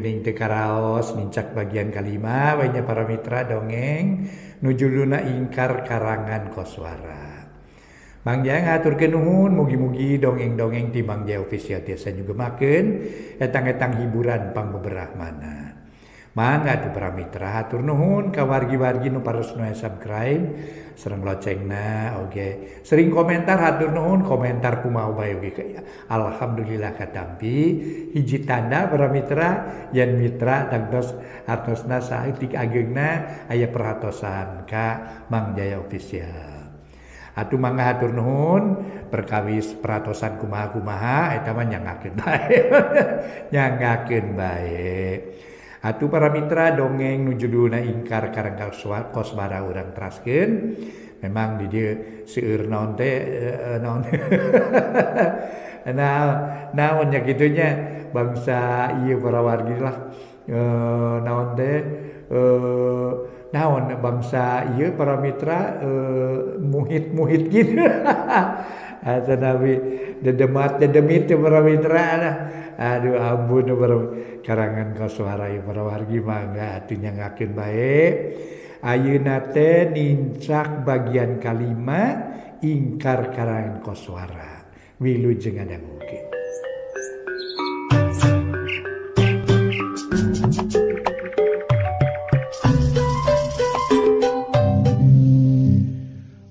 Geuning teu karaos nincak bagian kalima we nya para mitra dongeng nu judulna Ingkar Karangan Koswara. Mang Jaya ngaturkeun nuhun mugi-mugi dongeng-dongeng ti Mang Jaya Official tiasa nyugemakeun etang-etang hiburan pangbeberah mana. Mangga atuh para mitra hatur nuhun ka wargi-wargi nu paros nu subscribe sareng locengna oge sering komentar hatur nuhun komentar kumaha bae oge alhamdulillah katampi hiji tanda para mitra yen mitra tangtos artosna saeutik ageungna aya perhatosan ka Mang Jaya Official. Atuh mangga hatur nuhun perkawis perhatosan kumaha-kumaha eta mah nyangakeun bae. Nyangakeun bae. Atuh para mitra dongeng nu judulna Ingkar Karangan Koswara urang teraskeun. Memang di dieu seueur naon teh naon nah naon nya kitu nya bangsa ieu para wargi lah naon teh naon bangsa ieu para mitra muhit-muhit gitu. Atuh nabi dedemat dedemit para mitra lah. Aduh ampun para karangan Koswara ieu para wargi mangga atuh nyangakeun bae. Ayeuna teh nincak bagian kalima Ingkar Karangan Koswara. Wilujeng ngadangukeun.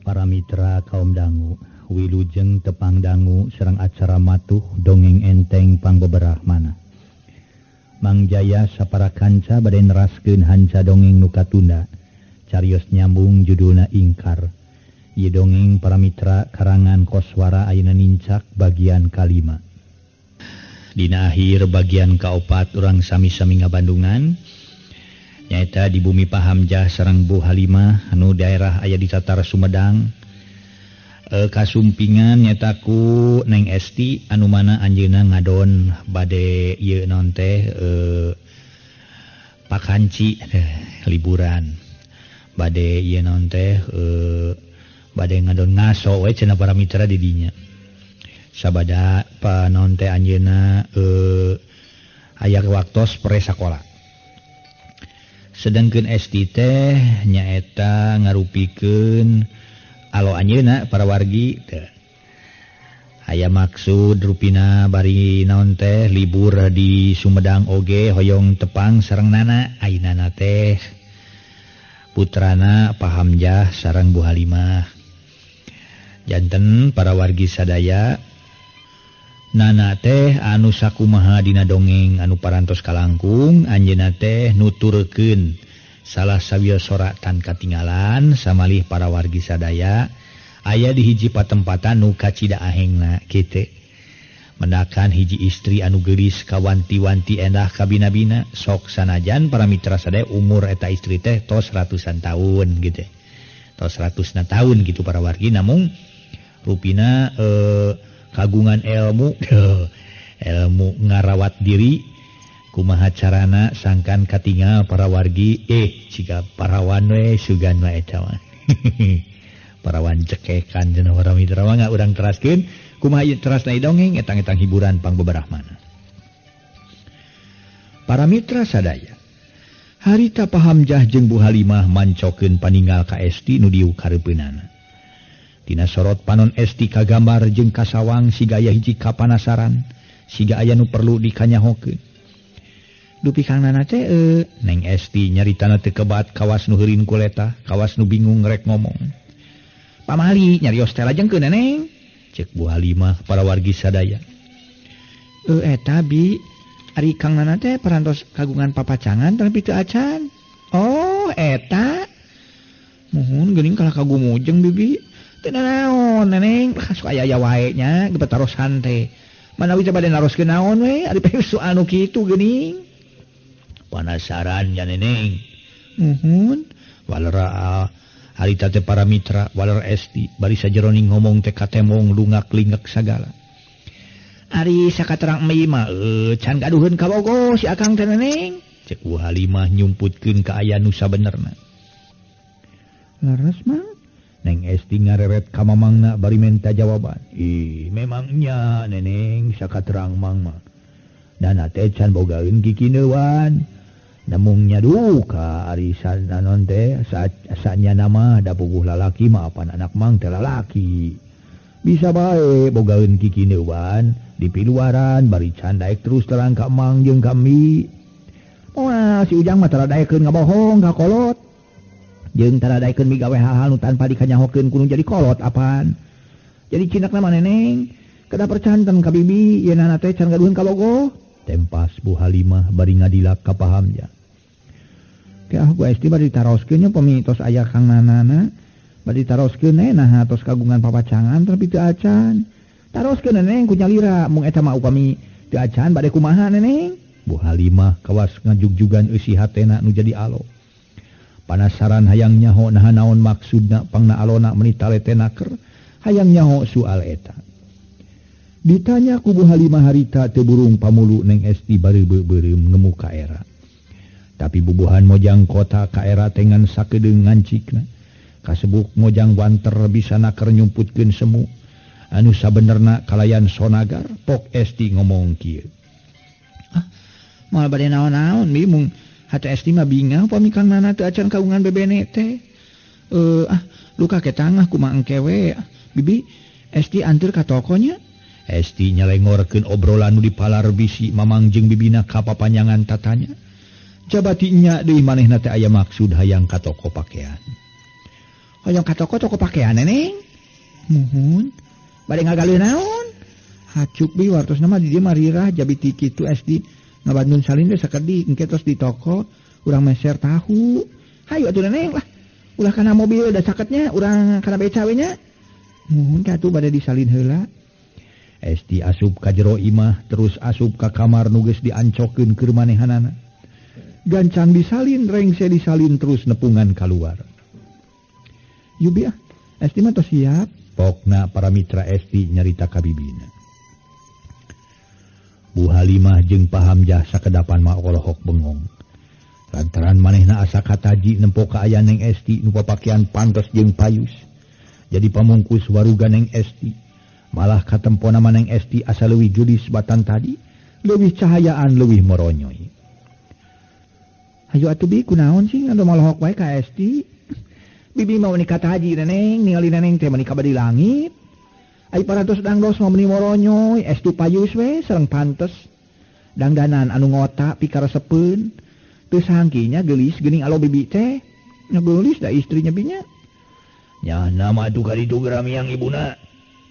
Para mitra kaum dangu, wilujeng tepang dangu sareng acara matuh dongeng enteng pangbeberah mana. Mang Jaya sapara kanca bade neraskeun hanca dongeng nu katunda. Carios nyambung judulna Ingkar. Ieu dongeng para mitra karangan Koswara ayeuna nincak bagian kalima. Dina akhir bagian kaopat urang sami-sami ngabandungan nyaeta di bumi Pahamjah sareng Bu Halimah anu daerah aya di Tatar Sumedang. Kasumpingan nyataku Neng Esti anu mana anjeunna ngadon bade ieu naon teh pakanci liburan bade ieu naon teh bade ngadon ngaso we cenah para mitra di dinya sabada pa naon teh anjeunna aya waktos pre sakola. Sedangkeun Esti teh nyaeta ngarupikeun alo anjeunna para wargi teh aya maksud rupina bari naon teh libur di Sumedang oge hoyong tepang sareng nana ayeuna teh putrana Pahamjah sareng Bu Halimah. Janten para wargi sadaya nana teh anu sakumaha dina dongeng anu parantos kalangkung anjeunna teh nuturkeun salah sawios soratan katinggalan samalih para wargi sadaya aya di hiji patempatan nu kacida ahengna kitu mendakan hiji istri anu geulis kawanti-wanti endah kabina-bina sok sanajan para mitra sadaya umur eta istri teh tos ratusan tahun gitu tos ratusna tahun gitu para wargi namung rupina kagungan ilmu ilmu ngarawat diri kumaha carana sangkan katingal para wargi jika parawan we sugan we eta mah parawan cekekan cenah para mitra mah urang teraskeun kumaha ieu terasna dongeng etang-etang hiburan pangbeberah mana. Para mitra sadaya harita Pahamjah jeung Bu Halimah mancokeun paninggal ka Esti nu diuk hareupeunana. Tina sorot panon Esti kagambar jeung kasawang siga aya hiji kapanasaran siga aya nu perlu dikanyahokeun. Dupi Kang Nana teh Neng Esti nyaritana teu kebat kawas nu heurin kuleta, kawas nu bingung rek ngomong. Pamali nyarios teh lajengkeun Neneng. Cek Bu Halimah para wargi sadaya. Eta bi ari Kang Nana teh parantos kagungan papacangan tapi teu acan. Oh, eta. Muhun geuning kalah kagumujeng bibi. Teu nanaon Neneng, sok aya-aya wae nya gepetarosan teh. Manawi teh bade naroskeun naon we ari soal nu kitu geuning. Panasaran ya Neneng. Muhun walera harita teh para mitra waler Esti bari sajeroning ngomong teh katemong lungak-lingek sagala. Ari sakaterang mei mah can gaduheun kabogo si Akang teh Neneng. Cek Bu Halimah nyumputkeun ka aya nu sabenerna. Leres mah Neng Esti ngareret ka mamangna bari menta jawaban. Ih, memangnya Neneng sakaterang mang mah. Nana teh can bogaeun kikineuan. Namungnya duka ari naon teh sanya nama da puguh lalaki mah apan anak mang teh lalaki. Bisa bae bogaeun kikineuan di piluaran bari can daek terus terang ka mang jeung kami. Wah, si Ujang mah tara daekeun ngabohong ka kolot. Jeung tara daekeun migawe hal-hal nu tanpa dikanyahokeun kudu jadi kolot apan. Jadi cinakna mah neneng, kedah percanten ka bibi yeunana teh can gaduheun kabogoh. Tempas Bu Halimah bari ngadilak ka pahamnya. Ke ah Bu Esti bari ditaroskeun nya pami tos aya Kang Nanana, bari ditaroskeun naha tos kagungan papacangan tapi teu acan. Taroskeun neneng ku nyalira mung eta mah upami teu acan bade kumaha neneng. Bu Halimah kawas ngajugjugan eusi hatena nu jadi alo. Panasaran hayang nyaho naha naon maksudna pangna alona meuni taletenaker hayang nyaho soal eta. Ditanya ku Bu Halimah harita teu burung pamulu Neng Esti bareubeuh-beureum ngemu ka era. Tapi bubuhan mojang kota ka era teh ngan sakedeung ngancikna. Kasebuk mojang wanter bisa naker nyumputkeun semu. Anu sabenerna kalayan sonagar pok Esti ngomong kieu. Ah, moal bade naon-naon bi mung hate Esti mah bingah upami Kang Nana teu acan kagungan bebene teh. Ah, luka ketangah kumaha engke we. Bibi, Esti anteur ka tokonya. Esti nyalengorkeun obrolan nu dipalar bisi mamang jeung bibina ka papanjangan tatanya. Jabati nya deui manehna teh aya maksud hayang ka toko pakean. Hayang ka toko pakean neneng. Muhun, bade ngagaleuh naon? Hacuk bi wartosna mah di dieu mah rirah jabi ti kitu Esti ngabantun salin teh sakedik engke tos di toko urang meser tahu. Hayu atuh neneng lah. Ulah kana mobil da saketnya urang kana beca we nya. Muhun ka atuh bade disalin heula. Esti asup ka jero imah terus asup ka kamar nu geus diancokeun keur manehanana. Gancang disalin, rengse disalin terus nepungan kaluar. Yubi ah, Esti mah tos siap. Pokna para mitra Esti nyarita ka bibina. Bu Halimah jeung Pahamjah sakedapan mah olohok bengong. Lantaran manehna asa kataji nempo kaayaan Neng Esti nu papakean pantes jeung payus. Jadi pamungkus waruga Neng Esti. Malah katempona Neng Esti asa leuwih julis batan tadi, leuwih cahayaan leuwih moronyoy. Hayu atuh bi kunaon sih anu molohok wae ka Esti. Bibi mau nikah haji neneng, ningali neneng teh menikah badi langit. Ai parantos dangdos mau meni moronyoy, estu payus we sareng pantes. Dangdanan anu ngota pikaresepeun. Teu sangkinya geulis geuning alo bibi teh. Nya geulis da istrinya binya. Nya nama atuh ka ditu geramiang ibuna.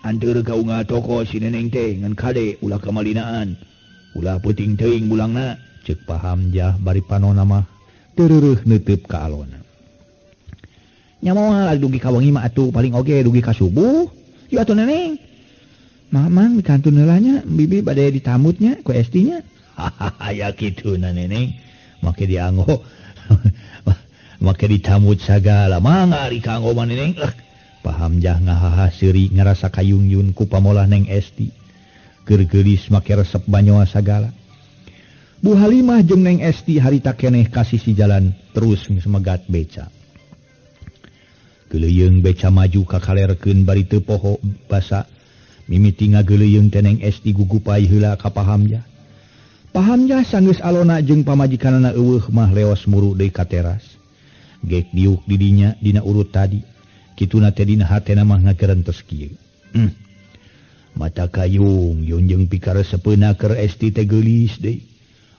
Anteur ka unga toko si neneng teh ngan kade ulah kamalinaan. Ulah peuting teuing bulangna. Ceuk Pahamjah bari panona mah teu neuteup ka alona. Nya moal dugi ka wengi mah atuh paling oge dugi ka subuh. Yuk atuh neneng. Mamang dikantun heula nya bibi bade ditamutnya ku Esti nya. Hahaha ya kitu na neneng. Make dianggo. Make ditamut sagala mangga ari kanggo mah neneng. Pahamjah ngahaha seuri ngarasa kayungyun ku pamolah Neng Esti. Keur geulis make resep banyoa sagala. Bu Halimah jeung Neng Esti harita keneh ka sisi jalan terus semegat beca. Geuleuyeung beca maju ka kalerkeun bari teu poho basa. Mimiti ngageuleuyeung teh Neng Esti gugupai heula ka Pahamjah. Pahamjah sanggeus alona jeung pamajikanana eueuh mah leos muru deui ka teras. Gek diuk di dinya dina urut tadi. Kituna teh dina hatena mah ngagerentes kieu. Mata kayung yun jeung pikaresepeuna keur Esti teh geulis deui.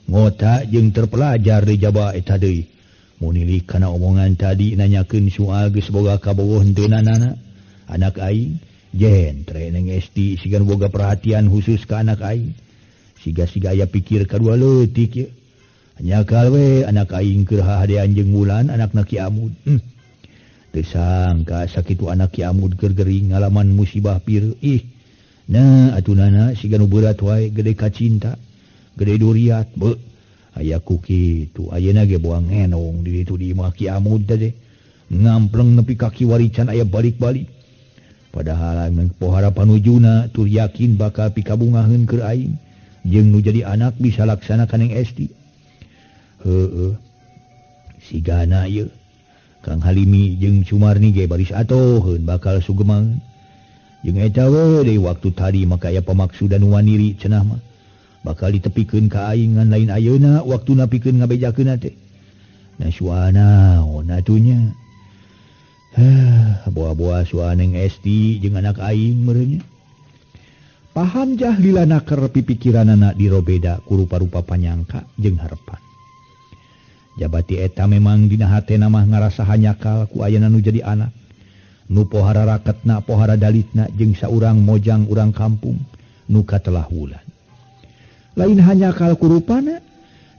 Ngota jeung terpelajar di jaba eta deui. Munilik kana omongan tadi nanyakeun soal geus boga kabogoh henteunanana. Anak aing jentre Neng Esti sigan boga perhatian khusus ka anak aing. Siga-siga aya pikir kadua leutik ye. Nyakal we anak aing keur hahadean jeung Wulan anakna Ki Amud. Teu sangka sakitu anak Ki Amud keur gering ngalaman musibah pieu. Ih. Nah atunana siga nu beurat wae gede kacinta. Gede duriat beuh. Aya ku kitu ayeuna ge buang enong di ditu di imah Ki Amud teh ngampleng nepi ka kiwari can aya balik-balik. Padahal pohara panujuna tur yakin bakal pikabungaheun keur aing jeung nu jadi anak bisa laksana ka Neng Esti. Heueuh. Sigana ieu Kang Halimi jeung Sumarni ge baris atoheun bakal sugemangeun. Jeung eta we deui waktu tadi maka aya pamaksudan waniri cenah mah. Bakal ditepikeun ka aing ngan lain ayeuna waktuna pikeun ngabejakeun teh. Na suana atuh nya. Boa-boa suaneng Esti jeung anak aing meureunnya. Paham jah lila naker pipikiranana dirobeda ku rupa-rupa panyangka jeung harepan. Jabati eta memang dina hatena mah ngarasa hanyakal ku ayana nu jadi anak. Nu pohara raketna pohara dalitna jeung saurang mojang urang kampung nu katelah wulan. Lain hanya kal kurupana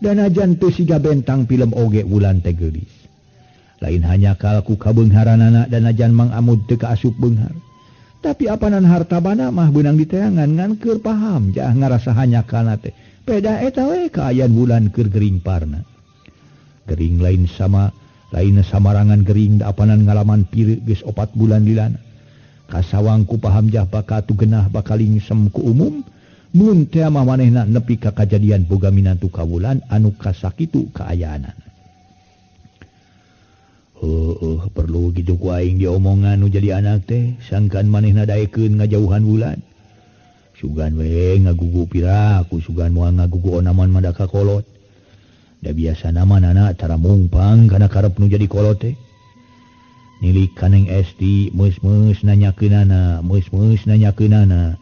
dan ajan teu siga bentang film oge wulan teh geulis. Lain hanya kal ku kabeungharanana dan ajan Mang Amud teu kaasup beunghar. Tapi apanan harta bana mah beunang diteangan ngan keur paham jah ngarasa hanyakalna teh. Peda eta we kaayaan wulan keur gering parna. Gering lain sama lain samarangan gering da apanan ngalaman pireuk geus 4 bulan lilana. Kasawang ku paham jah bakal tu genah bakal lingsem ku umum. Mun teh mah manehna nepi ka kajadian boga minantu ka wulan anu kasakitu kaayaanana. Heueuh perlu kitu ku aing diomongan nu jadi anak teh sangkan manehna daekeun ngajauhan wulan. Sugan we ngagugu piraku sugan moal ngagugu onaman madaka kolot. Da biasana mah nana tara mungpang kana karep nu jadi kolot teh. Nilik kaneng Esti meus-meus nanyakeunana, meus-meus nanyakeunana.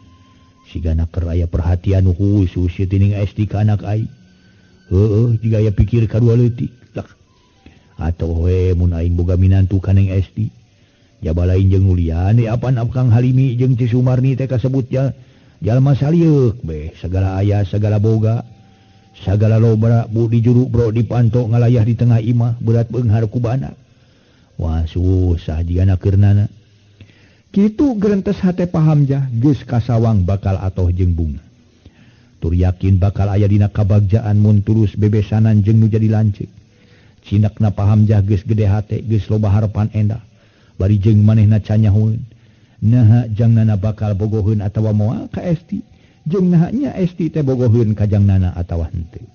Sigana keur aya perhatian nu khusus ieu tining Esti ka anak aing. Heueuh jiga aya pikir kadua leutik. Lah atoh we mun aing boga minantu ka Neng Esti. Jaba lain jeung nu liyane apan Kang Halimi jeung Ci Sumarni teh kasebut jalma salieuk beh sagala aya sagala boga. Sagala lobra bu di juru bro dipanto ngalayah di tengah imah berat beunghar ku bana. Wah susah jigana keurnana. Kitu gerentes hate paham jah geus kasawang bakal atoh jeung bunga. Tur yakin bakal aya dina kabagjaan mun tulus bebesanan jeung nu jadi lanceuk. Cinakna paham jah geus gede hate geus loba harepan endah. Bari jeung manehna canyahueun. Naha jangnana bakal bogoheun atawa moal ka Esti. Jeung naha nya Esti teh bogoheun ka jangnana atawa henteu.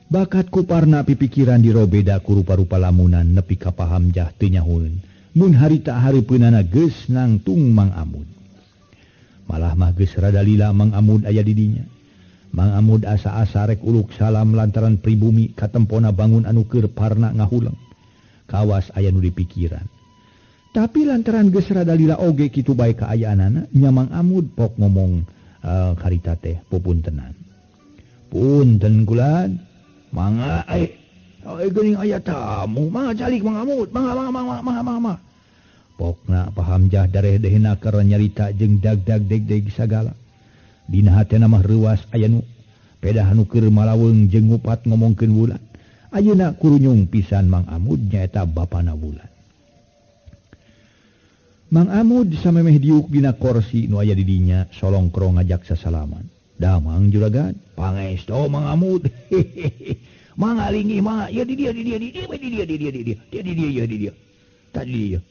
Bakat ku parna pipikiran dirobeda ku rupa-rupa lamunan nepi ka paham jah teu nyahueun. Mun harita hareupeunana geus nangtung Mang Amud. Malah mah geus rada lila Mang Amud aya di dinya. Mang Amud asa-asa rek uluk salam lantaran pribumi katempona bangun anu keur parna ngahuleng. Kawas aya nu dipikiran. Tapi lantaran geus rada lila oge kitu bae kaayaanana nya Mang Amud pok ngomong karita teh pupuntenan. Punten kulan mangga geuning aya tamu mangga calik Mang Amud mangga mangga mangga mangga mangga. Pokna paham jah dareh-dehna keur nyarita jeung dag-dag deg-deg sagala. Dina hatena mah reuas aya nu pedah nu keur malaweung jeung ngupat ngomongkeun wulan. Ayeuna kurunyung pisan Mang Amud nyaeta bapana wulan. Mang Amud samemeh diuk dina korsi nu aya di dinya solongkrong ngajak sasalaman. Damang juragan, pangesto Mang Amud. Mangga linggih mangga ya di dia di dia di dia di dia di dia di dia di dia ya di dia. Tadi dia.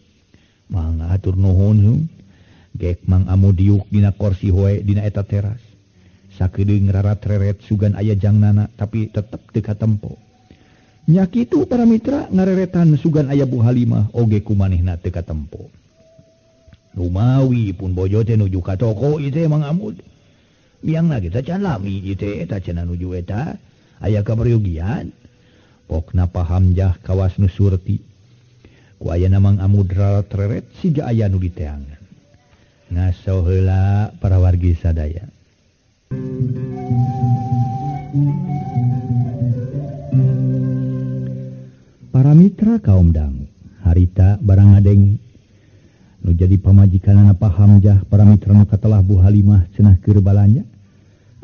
Mangga atur nuhun. Gek Mang Amud diuk dina korsi hoe dina eta teras. Sakedeung rarat-reret sugan aya jangnana tapi tetep teu katempo. Nya kitu para mitra ngareretan sugan aya Bu Halimah oge ku manehna teu katempo. Lumawi pun bojo teh nuju ka toko ieu teh Mang Amud. Biangna kita can lami ieu teh eta cenah nuju eta aya kaperyogian. Pokna paham jah kawas nu surti. Ku ayana Mang Amud rarat-reret siga aya nu diteangan. Ngaso heula para wargi sadaya. Para mitra kaum dangu, harita barang ngadenge. Nu jadi pamajikanana paham jah para mitra nu katelah Bu Halimah cenah keur balanja.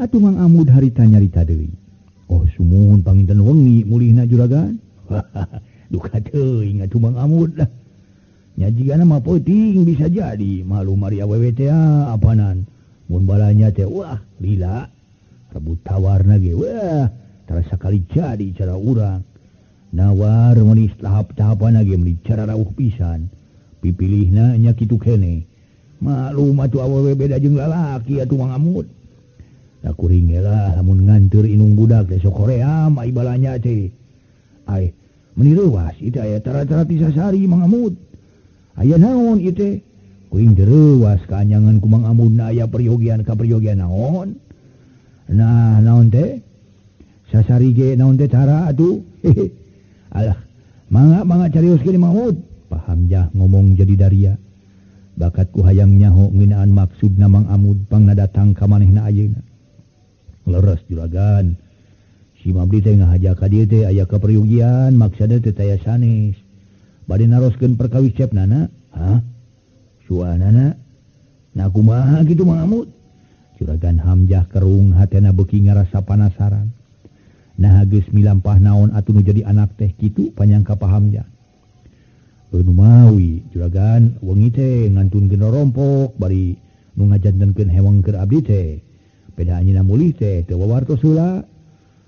Atuh Mang Amud harita nyarita deui. Oh sumuhun panginten wengi mulihna juragan. Duka teuing atuh Mang Amud lah. Nya jigana mah peuting bisa jadi malu mari awewe teh apanan. Mun balanja teh wah lila. Rebut tawarna ge wah tara sakali jadi cara urang. Nawar meuni tahap-tahapan ge meuni cara rauh pisan. Pipilihna nya kitu kene. Maklum atuh awewe beda jeung lalaki atuh Mang Amud. Da kuring ge lah lamun nganteur inung budak teh sok hoream ai balanja teh. Ai meuni reuas ieu teh aya tara-tara ti sasari Mang Amud. Aya naon ieu teh? Kuring teh reuas kaanyangan ku Mang Amud na aya peryogian ka peryogian naon? Nah naon teh sasari ge naon teh cara atuh. Alah mangga mangga carioskeun Mang Amud. Pak Hamzah ngomong jadi daria. Bakat ku hayang nyaho ngeunaan maksudna Mang Amud pangna datang ka manehna ayeuna. Leres juragan. Si Mabdi teh ngahaja ka dieu teh aya kaperyugian maksudna teh taya sanes. Bade naroskeun perkawis cepnana? Hah? Suanana? Nah kumaha kitu Mang Amud? Juragan Hamzah kerung hatena beuki ngarasa panasaran. Nah geus milampah naon atuh nu jadi anak teh kitu panyangka Pak Hamzah. Nu mawi juragan wengi teh ngantunkeun rompok bari nu ngajantenkeun hewang keur abdi teh. Peda anjeunna mulih teh teu wawartos heula.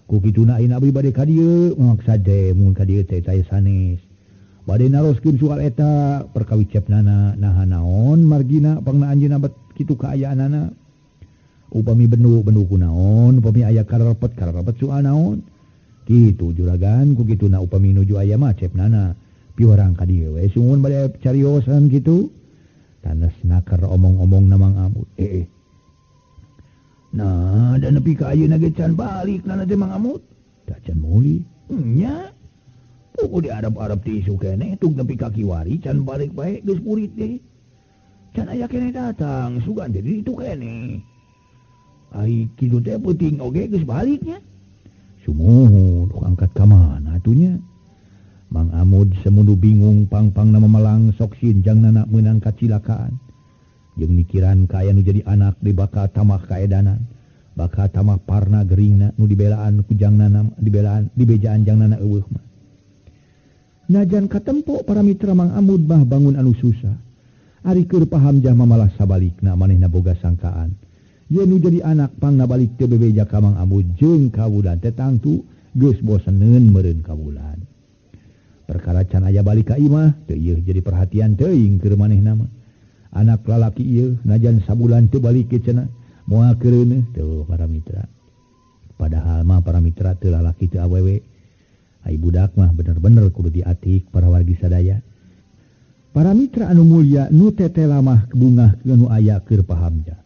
Ku kituna ayeuna abdi bade ka dieu maksad teh mun ka dieu teh taya sanes. Bade naroskeun soal eta perkawis cepnana naha naon margina pangna anjeunna bet kitu kaayaanana. Upami bendu-bendu kunaon, upami aya kararepet kararepet soal naon. Kitu juragan ku kituna upami nuju aya mah cepnana. Piwarang ka dieu we sungguh bade cariosan kitu. Tanes naker omong-omong na Mang Amud. Nah, dan nepi ka ayeuna ge can balik nana teh Mang Amud. Da can meuli. Nya. Puguh di Arab-Arab ti isu keneh tung nepi ka kiwari can balik bae geus murid teh. Can aya keneh datang sugan teh di ditu keneh. Ai kitu teh peuting oge geus baliknya. Sumuhun angkat ka mana atuh nya? Mang Amud semundu bingung pang-pang nama melang sok sinjang nana meunang kacilakaan. Jeung mikiran ka aya nu jadi anak di bakal tamah kaedanan, bakal tamah parna geringna nu dibelaan ku jang nana dibelaan dibejaan jang nana eueuh mah. Najan katempo para mitra Mang Amud mah bangun anu susah. Ari keur Pak Hamzah mamalah sabalikna manehna boga sangkaan. Ye nu jadi anak pangna balik teu bebeja ka Mang Amud jeung ka Wulan teh tangtu geus boseneun meureun ka Wulan. Perkara can aya balik ka imah teu ieu jadi perhatian teuing keur manehna mah. Anak lalaki ieu najan sabulan teu balik ke cenah moal keureuneuh teu para mitra. Padahal mah para mitra teu lalaki teu awewe. Ai budak mah bener-bener kudu diatik para wargi sadaya. Para mitra anu mulya nu tetela mah bungah nu aya keur Pak Hamzah.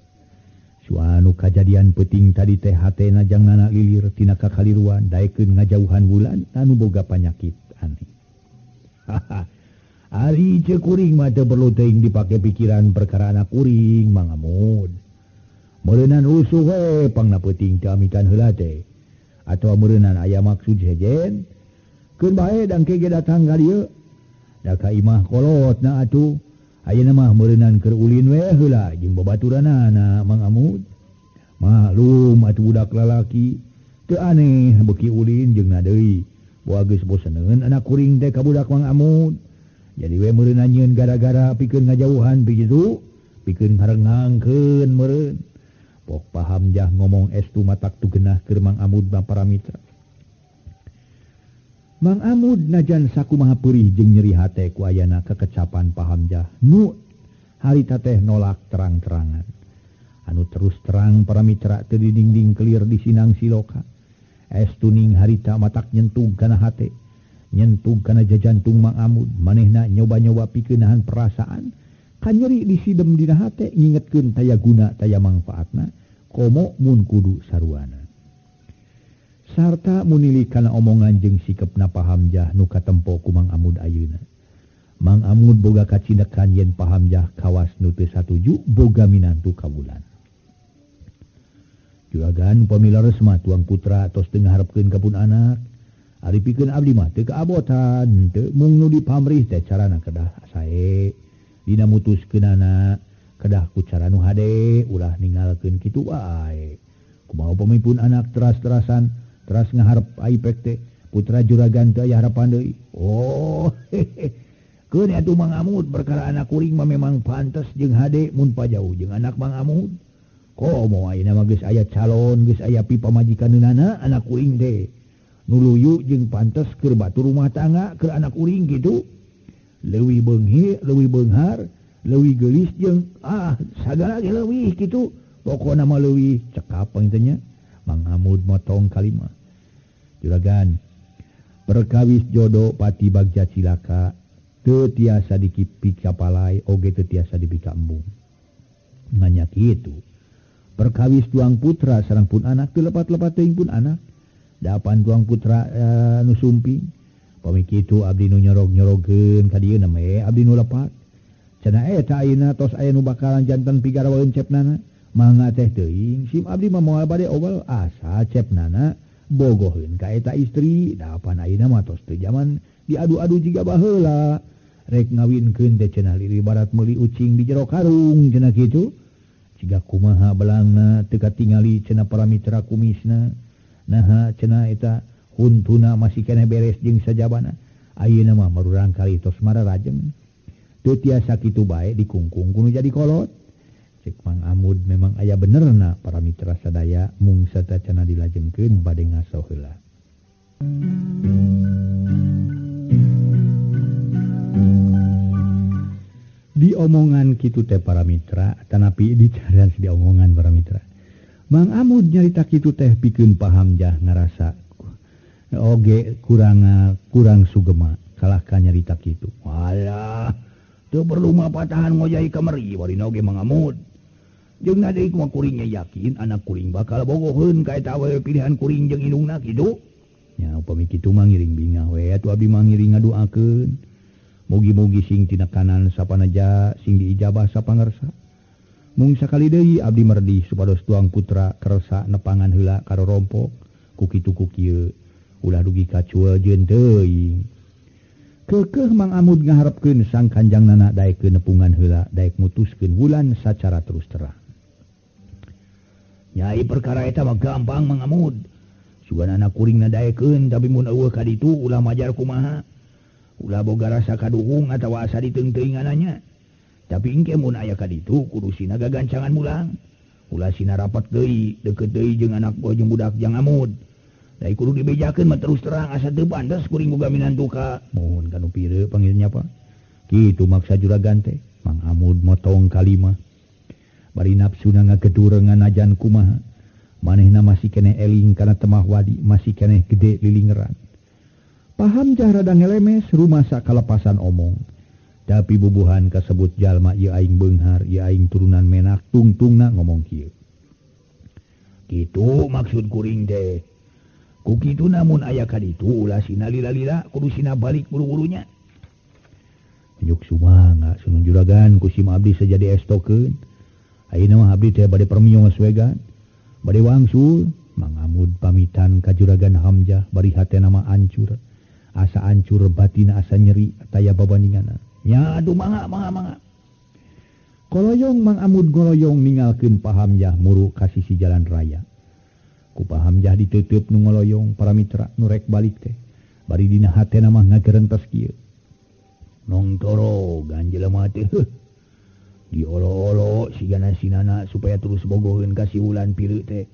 Suanu kajadian peuting tadi teh hatena jang nana lilir tina kakaliruan daekeun ngajauhan Wulan anu boga panyakit aneh. Ari ceuk kuring mah teu perlu teuing dipake pikiran perkara anak kuring Mang Amud. Meureunan rusuh we pangna peuting teu amitan heula teh. Atawa meureunan aya maksud sejen. Keun bae dangke ge datang ka dieu. Da ka imah kolotna atuh. Ayeuna mah meureunan keur ulin we heula jeung babaturanana Mang Amud. Maklum atuh budak lalaki teu aneh beuki ulin jeung na deui. Boa geus boseneun anak kuring teh ka budak Mang Amud. Jadi we meureun nyieun gara-gara pikeun ngajauhan begitu, pikeun ngarengangkeun meureun. Pok Pak Hamzah ngomong estu matak tu genah keur Mang Amud mah para mitra. Mang Amud najan sakumaha peurih jeung nyeri hate ku ayana kekecapan Pak Hamzah nu harita teh nolak terang-terangan. Anu terus terang para mitra teu dinding kelir di sinang siloka. Estuning harita matak nyentuh kana hate, nyentuh kana jajantung Mang Amud, manehna nyoba-nyoba pikeun nahan perasaan, kanyeri disidem dina hate ngingetkeun taya guna taya mangfaatna, komo mun kudu saruana. Sarta munili kana omongan jeung sikepna Pak Hamzah nu katempo ku Mang Amud ayeuna. Mang Amud boga kacinekan yen Pak Hamzah kawas nu teu satuju boga minantu ka Wulan. Juragan upami leres mah tuang putra tos teu ngaharepkeun ka pun anak. Ari pikeun abdi mah teu kaabotan, teu mung nu dipamrih teh carana kedah sae. Dina mutuskeunana kedah ku cara nu hade ulah ninggalkeun kitu wae. Kumaha upami pun anak teras-terasan teras ngaharep aipek teh putra juragan teu aya harapan deui. Oh, keun atuh Mang Amud perkara anak kuring mah memang pantes jeung hade mun pajauh jeung anak Mang Amud. Komo ayeuna mah geus aya calon, geus aya pipamajikaneunana anak kuring teh. Nu luyu jeung pantes keur batur rumah tangga keur anak kuring kitu. Leuwih beunghir, leuwih beunghar, leuwih geulis jeung sagala ge leuwih kitu. Pokona mah leuwih cekap panginten nya. Mang Amud motong kalima. Juragan perkawis jodo pati bagja cilaka teu tiasa dipikapalai oge teu tiasa dipika embung. Nganya kitu. Perkawis tuang putra sareng pun anak teu lepat-lepat teuing pun anak. Dapan tuang putra nu sumping. Pami kitu abdi nu nyorog-nyorogeun ka dieu we abdi nu lepat. Cenah eta ayeuna tos aya nu bakalan janten pigaraweun cepnana. Mangga teh teuing sim abdi mah moal bade obal asa cepnana bogoheun ka eta istri. Dapan ayeuna mah tos teu jaman diadu-adu jiga baheula. Rek ngawinkeun teh cenah lili barat meuli ucing di jero karung cenah kitu. Jiga kumaha belangna teu katingali cenah para mitra kumisna. Naha cenah eta huntuna masih keneh beres jeung sajabana. Ayeuna mah marurang kali tos mararajeng. Teu tiasa kitu bae dikungkung kudu jadi kolot. Cek Mang Amud memang aya benerna para mitra sadaya mung satacana dilajengkeun bade ngaso heula. Diomongan kitu teh para mitra, tanapi dicaran diomongan para mitra. Mang Amud nyarita kitu teh pikeun paham jah ngarasa oge kurang sugema kalahka nyarita kitu. Alah, teu perlu mah patahan ngojai kamari warina oge Mang Amud. Jeung deui kumaha kuringnya yakin anak kuring bakal bogoheun ka eta we pilihan kuring jeung indungna kitu. Nya upami kitu mah ngiring bingah we atuh abdi mah ngiring ngaduakeun. Mugi-mugi sing tina kanan sapanaja sing diijabah sapangersa. Mung sakali deui abdi merdih supados tuang putra kersa nepangan heula ka rorompok ku kitu ku kieu ulah dugi kacuel jeung teuing. Keukeuh Mang Amud ngaharepkeun sang kanjangnana daekeun nepungan heula daek mutuskeun wulan sacara terus terang. Nyai perkara eta mah gampang Mang Amud. Sugan anak kuring nadaekeun tapi mun eueuh ka ditu ulah majar kumaha. Ulah boga rasa kaduhung atawa asa diteung-teuingananya. Tapi engke mun aya ka ditu kudu sina gagancangan mulang. Ulah sina rapat deui, deukeut deui jeung anak jeung budak jang Amud. Dai kudu dibejakeun mah terus terang asa teu pantes kuring boga minantu ka. Mohon kanu pireuk panggilnya Pak. Kitu maksa juragan teh. Mang Amud motong kalimah. Bari nafsuna ngagedur nganajan kumaha. Manehna masih keneh eling kana temah wadi, masih keneh gede lilingeran. Paham jah rada ngelemes rumasa kalepasan omong. Tapi bubuhan kasebut jalma ieu aing beunghar, ieu aing turunan menak tungtungna ngomong kieu. Kitu maksud kuring teh. Ku kitu namun aya ka ditu ulah sina lila-lila kudu sina balik buru-burunya. Nyuk sumangga sunun juragan ku sim abdi sajadi estokeun. Ayeuna mah abdi teh bade permios we gan. Bade wangsul Mang Amud pamitan ka juragan Hamzah bari hatena mah ancur. Asa ancur batina asa nyeri taya babandinganna. Nya aduh mangga mangga mangga. Koloyong Mang Amud goloyong ninggalkeun Pak Hamzah muru ka sisi jalan raya. Ku Pak Hamzah diteuteub nu ngoloyong para mitra nu rek balik teh. Bari dina hatena mah ngagerentes kieu. Nongtoro ganjelema teh. Diolo-olo sigana sinana supaya terus bogoheun ka si Wulan pireuk teh.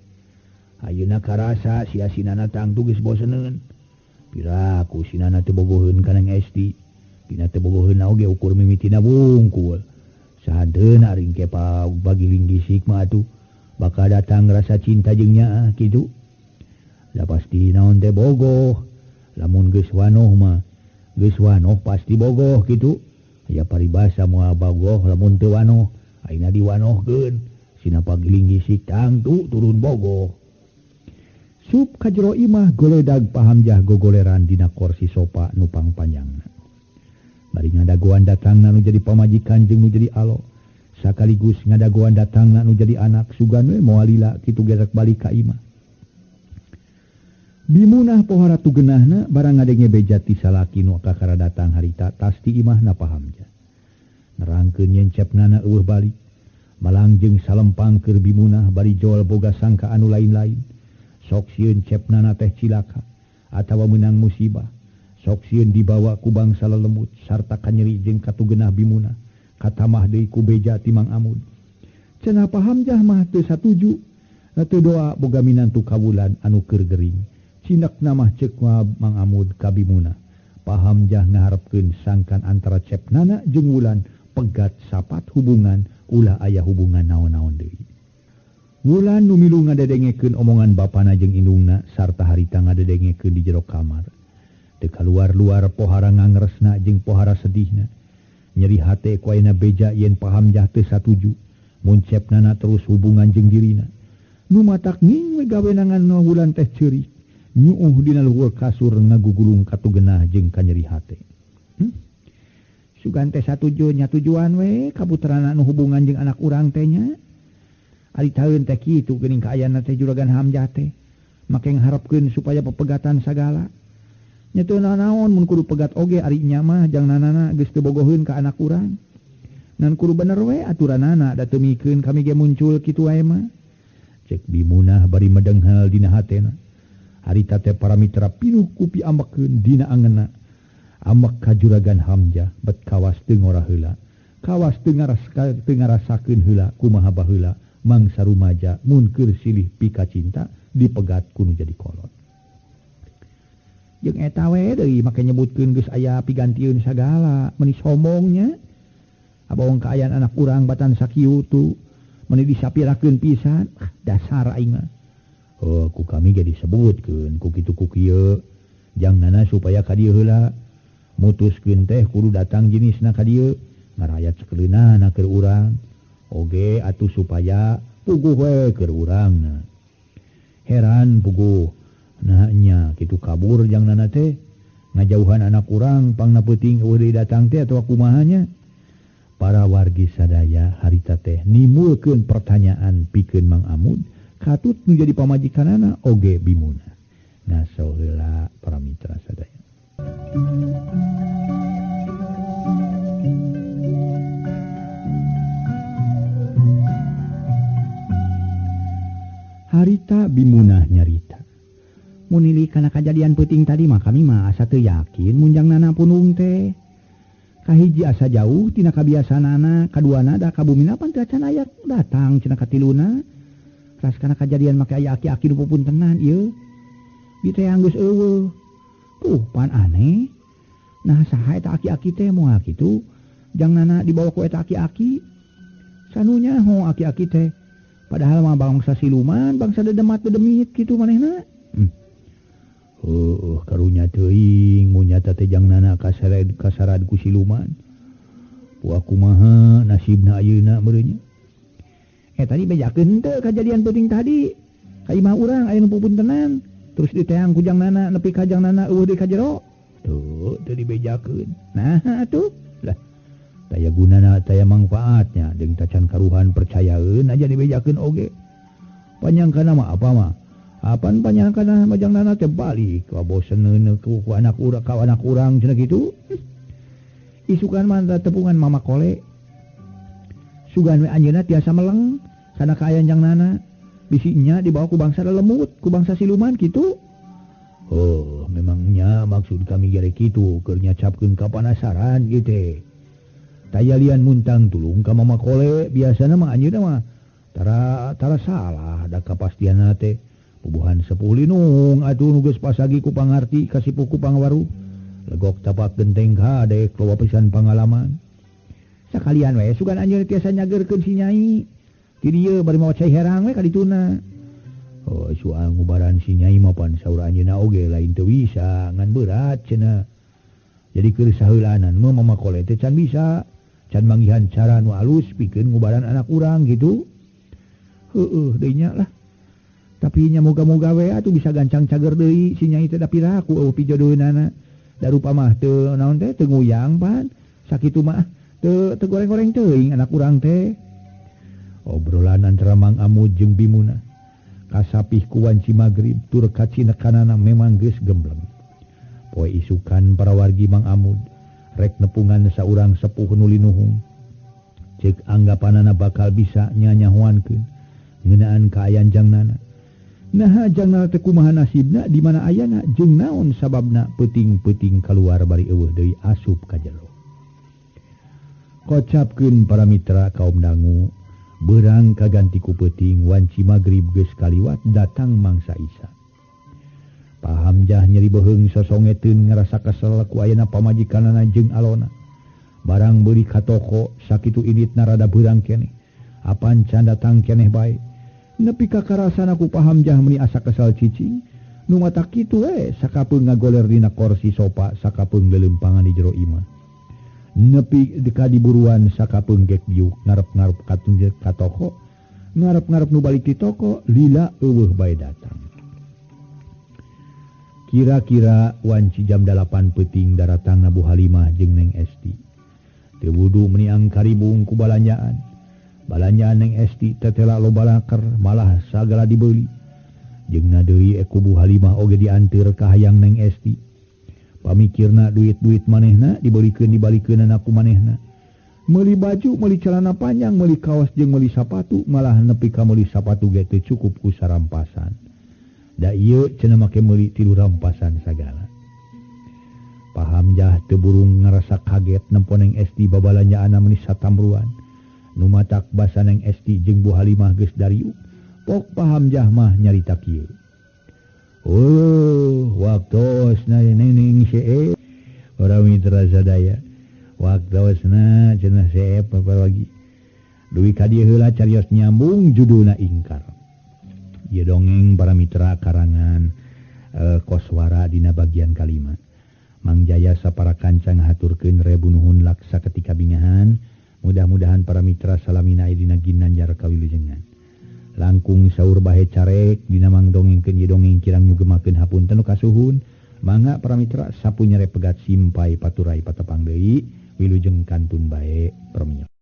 Ayeuna karasa sia sinana tangtu geus boseneun. Piraku sinana teu bogoheun ka Neng Esti. Dina teu bogoheun oge ukur mimitina bungkul. Sahanteuna ringke bagiling gisik mah atuh bakal datang rasa cinta jeung nyaah kitu. Da pasti naon teh bogoh. Lamun geus wanoh mah geus wanoh pasti bogoh kitu. Aya paribasa moal bogoh lamun teu wanoh, ayeuna diwanohkeun sina pagiling gisik tangtu turun bogoh. Sup ka jero imah goledag Pak Hamzah gogoleran dina korsi sopa nu pangpanjangna. Bari ngadagoan datangna nu jadi pamajikan jeung nu jadi alo. Sakaligus ngadagoan datangna nu jadi anak sugan we moal lila kitu gerek balik ka imah. Bimunah pohara tugenahna barang ngadenge beja ti salaki nu kakara datang harita tas ti imahna Pak Hamzah. Nerangkeun yen cepnana eueuh balik. Malang jeung salempang keur bimunah bari jol boga sangka anu lain-lain. Sok sieun cepnana teh cilaka atawa meunang musibah. Sok sieun dibawa ku bangsa lelemut sarta kanyeri jeung katugenah bimunah. Katamah deui ku beja ti Mang Amud. Cenah Pak Hamzah mah teu satuju. Teu doa boga minantu ka Wulan anu keur gering. Cinak namah ceuk Mang Amud ka Bimunah. Pak Hamzah ngaharepkeun sangkan antara cepnana jeung Wulan pegat sapat hubungan ulah aya hubungan naon-naon deui. Wulan nu milu ngadedengekeun omongan bapana jeung indungna sarta harita ngadedengekeun di jero kamar. Teu kaluar-luar pohara ngangresna jeung pohara sedihna. Nyeri hate ku ayeuna beja yen Pak Hamzah teu satuju mun cepnana terus hubungan jeung dirina. Nu matak ning we gawenangan wulan teh ceurik. Nyuuh dina luhur kasur ngagugulung katugenah jeung kanyeri hate. Sugan teh satuju nya tujuan we kaputerana nu hubungan jeung anak urang teh nya. Ari taeun teh kitu geuning kaayana teh Juragan Hamzah teh. Make ngharepkeun supaya pepegatan sagala. Nya teu naon mun kudu pegat oge ari nya mah jang nanana geus teu bogoheun ka anak urang. Ngan kudu bener we aturanana da teu mikeun kami ge muncul kitu wae mah. Cek Bimunah bari medenghal dina hatena. Harita teh para mitra pinuh kupi ambekeun dina angeuna. Ambek ka Juragan Hamzah bet kawas teu ngora heula. Kawas teu ngarasakeun heula kumaha baheula mangsa rumaja mun keur silih pika cinta dipegat ku nu jadi kolot. Jeung eta we deui make nyebutkeun geus aya pigantieun sagala meuni sombongnya. Abong kaayaan anak urang batan sakieu tu meuni disapirakeun pisan dasar aing mah. Oh, ku kami ge disebutkeun ku kitu ku kieu jang nana supaya ka dieu heula mutuskeun teh kudu datang jenisna ka dieu ngarayat sakeleunana keur urang oge atuh supaya puguh we keur urangna. Heran puguh nah nya kitu kabur jang nana teh ngajauhan anak urang pangna peuting eueuh deui datang teh atawa kumaha nya. Para wargi sadaya harita teh nimulkeun pertanyaan pikeun Mang Amud katut nu jadi pamajikanana oge Bimunah. Ngaso heula para mitra sadaya. Harita Bimunah nyarita. Munili kana kajadian peuting tadi mah kami mah asa teu yakin munjang nana punung teh. Kahiji asa jauh tina kabiasaanana, kaduana da ka bumina pan teu acan aya datang cenah katiluna. Ras kana kajadian make aya aki-aki nu pupuntenan ieu. Di teh geus eueuh. Puh pan aneh. Nah saha eta aki-aki teh moal kitu? Jang nana dibawa ku eta aki-aki. Sanunya ho aki-aki teh. Padahal mah bangsa siluman, bangsa dedemat dedemit kitu manehna. Heuh, karunya teuing mun nyata teh jang nana kasarad ku siluman. Puah kumaha nasibna ayeuna meureunnya. Tadi bejakeun teu kajadian peuting tadi. Ka imah urang aya nu pupuntenan, terus diteang ku jang nana nepi ka jang nana eueuh deui ka jero. Tuh, teu dibejakeun. Nah atuh lah. Taya gunana taya mangfaatnya jeung tacan karuhan percayaeun aja dibejakeun oge. Panyangkana mah apa mah? Apan panyangkana mah jang nana teh balik ka boseneun ku anak urang ka anak urang cenah kitu. Isukan mah tepungan Mama Kole. Sugan we anjeunna tiasa meleng kana kaayaan jang nana. Bisinya dibawa ku bangsa lemut, ku bangsa siluman kitu. Oh, memangnya maksud kami gere kitu keur nyacapkeun kapanasaran kitu. Taya lian muntang tulung ka Mama Kole biasana mah anjeunna mah tara salah da kapastianna teh. Bubuhan sepuh linung atuh nu geus pasagi ku pangarti ka sipuh ku pangwaru. Legok tapak genteng kadek loba pisan pangalaman. Sakalian we sugan anjeun tiasa nyageurkeun si Nyai. Ti dieu bari mawa cai herang we ka dituna. Oh, soal ngubaran si Nyai mah pan saur anjeunna oge lain teu bisa ngan berat cenah. Jadi keur saheulanan mah Mama Kole teh can bisa, can manggihan cara nu alus pikeun ngubaran anak urang gitu. Heueuh deui nya lah. Tapi nya moga-moga we atuh bisa gancang cager deui si Nyai teh da piraku eueuh pijodoheunana. Da rupa mah teu naon teh teu nguyang pan. Sakitu mah teu goreng-goreng teuing anak urang teh. Obrolan antara Mang Amud jeung Bimunah kasapih ku wanci magrib tur kacinekanana memang geus gembleng. Poe isukan para wargi Mang Amud rek nepungan saurang sepuh nu linuhung. Ceuk anggapanana bakal bisa nyanyahoankeun ngeunaan kaayaan jang nana. Naha jang nana teh kumaha nasibna di mana ayana jeung naon sababna peuting-peuting kaluar bari eueuh deui asup ka jero. Kocapkeun para mitra kaum dangu beurang kaganti ku peuting wanci magrib geus kaliwat datang mangsa Isa. Pak Hamzah nyeri beuheung sosongeteun ngarasa kesel ku ayana pamajikanana jeung alona. Barang beuli ka toko sakitu inditna rada beurang keneh. Apan can datang keneh bae. Nepi ka karasana ku Pak Hamzah meuni asa kesel cicing. Nu matak kitu we sakapeung ngagoler dina korsi sopa sakapeung leuleumpangan di jero imah. Nepi ka diburuan sakapeung gek biuk ngarep-ngarep katunjek ka toko. Ngarep-ngarep nu balik di toko lila eueuh bae datang. Kira-kira wanci jam 8 peuting daratangna Bu Halimah jeung Neng Esti. Teu wudu meuni angkaribung ku balanjaan. Balanjaan Neng Esti tetela loba laker malah sagala dibeuli. Jeung na deui ku Bu Halimah oge dianteur ka hayang Neng Esti. Pamikirna duit-duit manehna dibeulikeun dibalikeunana ku manehna. Meuli baju, meuli celana panjang, meuli kaos jeung meuli sapatu, malah nepi ka meuli sapatu ge teu cukup ku sarampasan. Da ieu cenah make meuli tilu rampasan sagala. Pak Hamzah teu burung ngarasa kaget nempo Neng Esti babalanjaanna meuni satamruan. Nu matak basa Neng Esti jeung Bu Halimah geus dariuk. Pok Pak Hamzah mah nyarita kieu. Oh, waktosna neneng see para mitra sadaya. Waktosna cenah see lagi. Duwi ka dieu heula carios nyambung judulna Ingkar. Ieu dongeng para mitra karangan Koswara dina bagian kalima. Mang Jaya sapara kanca ngahaturkeun rebu nuhun laksa ketika bingahan. Mudah-mudahan para mitra salamina aya dina ginanjar kawilujengan. Langkung saur bahe carek dina mang dongengkeun ieu dongeng kirang nyugemakeun hapunten nu kasuhun. Mangga para mitra sapu nyere pegat simpai paturai patepang deui wilujeng kantun bae permios.